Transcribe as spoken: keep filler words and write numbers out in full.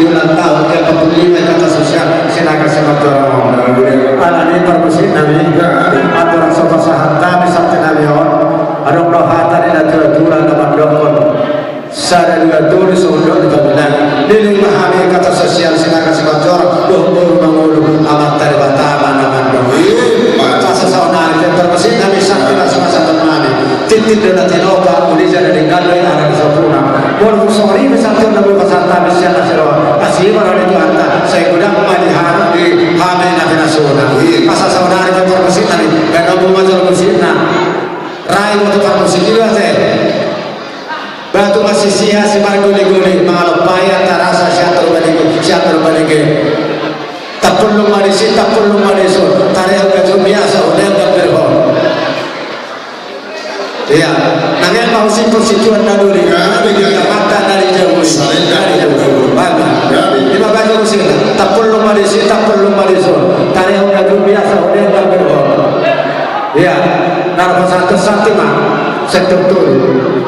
Ulang tahun ke empat puluh lima Kata Sosial Sinaga Simanjorang. Alani parmusik nami, andorang so pasahat hami santi nami on, adong do hata ni natua-tua na mandokkon: Sada dua tolu songon dok ni pamilang. Leleng ma hami Kata Sosial Sinaga Simanjorang dohot boru mangolu, Amanta Debata ma na mandok. Asa saonari pe parmusik nami santi na so pasahat hami. Tintin do na tinopa, uli jala denggan do i ala ni sampurna. Molo songon i pe santi on na boi pasahat hami sian na siroha. Asi ma roha ni Tuhanta, sai godang ma di hami, di hami na pinasuna. Asa saonari pe parmusik nami, baen hamu ma jolo musikna. Rai ma tu parmusik i ate. Batu masisia si margoli-goli, mangalompai antara sa siatur balige, siatur balige. Tampulung ma disi, tampulung ma dison, tarehon gajum biasa, ulean gambir hon. Ia, nangin mau simpul si tuan na doli. Ia, mata dari jauh. Dari jauh. Bagus. Lima baju musim. Tampulung ma disi, tampulung ma dison, tarehon gajum biasa, ulean gambir hon. Ia, naro satu santi ma. Sektor tujuh.